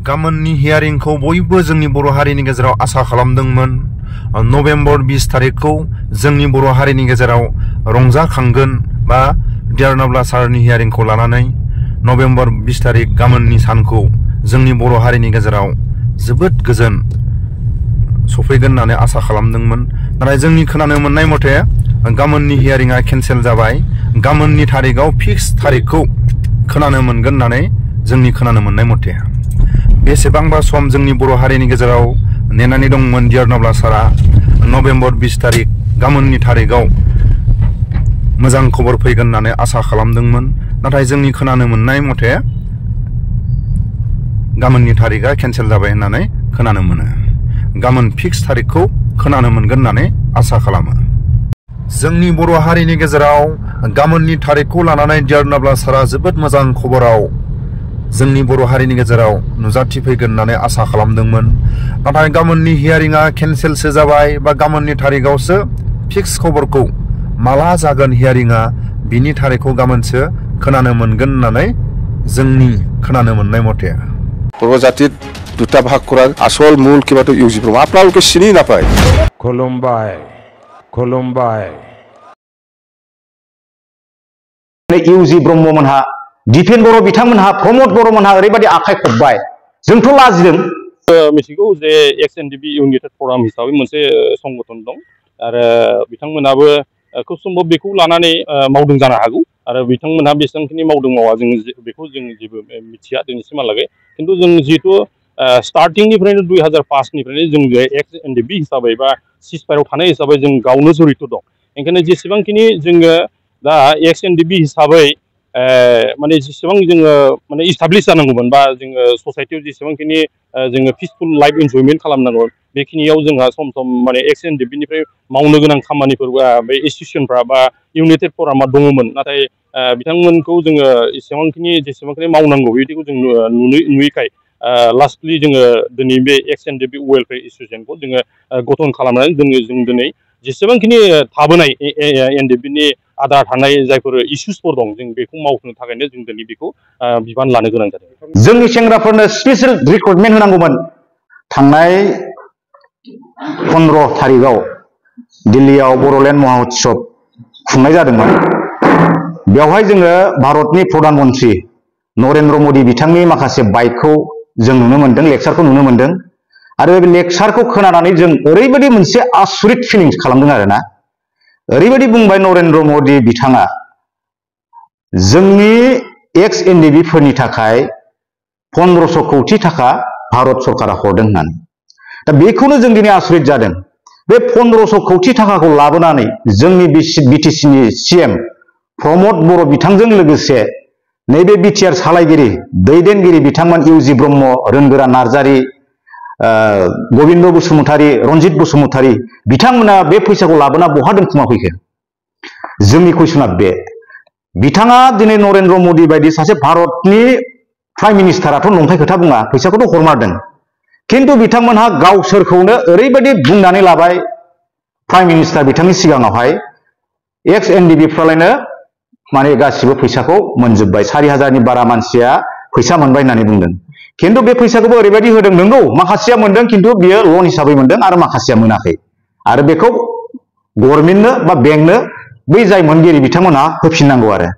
गामोननि हियारिंखौ बयबो जोंनि बर' हारिनि गेजेराव आसा खालामदोंमोन। नभेम्बर 20 तारिखखौ जोंनि बर' हारिनि गेजेराव रंजाखांगोन बा डियार नाब्ला सारनि हियारिंखौ लानानै नभेम्बर 20 तारिख गामोननि सानखौ जोंनि बर' हारिनि गेजेराव जोबोद गोजोन सफैगोन होननानै आसा खालामदोंमोन। नाथाय जोंनि खोनानो मोननाय मथे गामोननि हियारिंआ केन्सेल जाबाय। गामोननि तारिखआव फिक्स तारिखखौ खोनानो मोनगोन होननानै जोंनि खोनानो मोननाय मथे बेसेबांबा सम जोंनि बर' हारिनि गेजेराव नेनानै दंमोन डियार नाब्ला सारा नभेम्बर 20 तारिख गामोननि तारिखआव मोजां खबर फैगोन होननानै आसा खालामदोंमोन। नाथाय जोंनि खोनानो मोननाय मथे गामोननि तारिखआ केन्सेल जाबाय होननानै खोनानो मोनो। गामोन फिक्स तारिखखौ खोनानो मोनगोन होननानै आसा खालामो। जोंनि बर' हारिनि गेजेराव गामोननि तारिखखौ लानानै डियार नाब्ला सारा जोबोद मोजां खबराव जोंनि बर' हारिनि गेजेराव नुजाथिफैगोन होननानै आसा खालामदोंमोन। नाथाय गामोननि हियारिंआ केन्सेलसो जाबाय बा गामोननि तारिखआवसो फिक्स खबरखौ माला जागोन हियारिंआ बिनि तारिखखौ गाबोनसो खोनानो मोनगोन होननानै जोंनि खोनानो मोननाय मथे बर' জাতিত দুটা ভাগ কৰাৰ আসল মূল কিবাটো ইউজি ব্ৰহ্ম আপোনালোকে চিনি নাপায়। खुलुमबाय इउजि ब्रह्ममोनहा दिपेन बर' बिथांमोनहा प्रमद बर'मोनहा ओरैबायदि आखाइ खबबाय जोंथ' लाजिदों। मिथिगौ जे XNDP इउनाइटेड फराम हिसाबै मोनसे संगठन दं आरो बिथांमोनाबो खुब सम्भब बेखौ लानानै मावदों जानो हागौ आरो बिथांमोनहा बेसेबांखिनि मावदों मावा जों बेखौ जों जेबो मिथिया दिनैसिमहालागै। खिन्थु जों जिहेतु स्टार्टिंनिफ्रायनो 2005 निफ्रायनो जों XNDP हिसाबै बा सिजफायाराव थानाय हिसाबै जों गावनो जरित दं। ओंखायनो जेसेबांखिनि जोङो दा XNDP हिसाबै माने जेसेबां जोङो माने इस्टाब्लिश जानांगौमोन बा जोङो ससाइटियाव जेसेबांखिनि जोङो पिसफुल लाइफ इन्जयमेन्ट खालामनांगौ बेखिनियाव जोंहा सम सम माने XNDP-निफ्राय मावनो गोनां खामानिफोर बे इन्स्टिटिउसनफ्रा बा इउनाइटेड फरामा दङमोन। नाथाय बिथांमोनखौ जोङो जेसेबांखिनि मावनांगौ बिदिखौ जों नुयैखाय लास्टलि जोङो दिनै बे XNDP वेलफेयार एसोसिएशनखौ जोङो गठन खालामनानै जों दिनै जेसेबांखिनि थाबोनाय NDP-नि आद्रा थानाय जायफोर इस्युसफोर दं जों बेखौ मावनो थाखायनो जों दिनै बेखौ बिबान लानो गोनां जादों। जोंनि सेंग्राफोरनो स्पेशल रिक्रुटमेन्ट होनांगौमोन। थांनाय 15 तारिखआव दिल्लीयाव बर'लेण्ड महोत्सव खुंनाय जादोंमोन। बेवहाय जोङो भारतनि प्रधान मन्त्रि नरेन्द्र मदि बिथांनि माखासे बाइकखौ जों नुनो मोनदों, लेक्सारखौ नुनो मोनदों आरो बे लेक्सारखौ खोनानानै जों ओरैबायदि मोनसे आसुरित फिलिंस खालामदों आरोना। ओरैबायदि बुंबाय नरेन्द्र मदि बिथाङा जोंनि XNDP-फोरनि थाखाय 1500 कौटि थाखा भारत सरकारा हरदों होननानै। दा बेखौनो जों दिनै आसुरित जादों। बे 1500 कौटि थाखाखौ लाबोनानै जोंनि BTC-नि CM प्रमद बर' बिथांजों लोगोसे नैबे BTR सालायगिरि दैदेनगिरि बिथांमोन इउजि ब्रह्म, रोनगोरा नार्जारि, गबिन्द बसुमतारी, रन्जित बसुमतारी बिथांमोना बे फैसाखौ लाबोना बहा दोनखुमा फैखो? जोंनि कुइसना बे बिथाङा दिनै नरेन्द्र मदि बायदि सासे भारतनि प्राइम मिनिस्टाराथ' नंखाय खोथा बुङा, फैसाखौथ' हरमारदों। खिन्थु बिथांमोनहा गावसोरखौनो ओरैबायदि बुंनानै लाबाय प्राइम मिनिस्टार बिथांनि सिगाङावहाय XNDP-फ्रालायनो माने गासिबो फैसाखौ मोनजोब्बाय, 4000-नि बारा मानसिया फैसा मोनबाय होननानै बुंदों। खिन्थु बे फैसाखौबो ओरैबायदि होदों, नंगौ माखासेया मोनदों खिन्थु बियो लन हिसाबै मोनदों आरो माखासेया मोनाखै आरो बेखौ गभर्नमेन्टनो बा बेंकनो बै जाय मोनगिरि बिथांमोनहा होफिननांगौ आरो।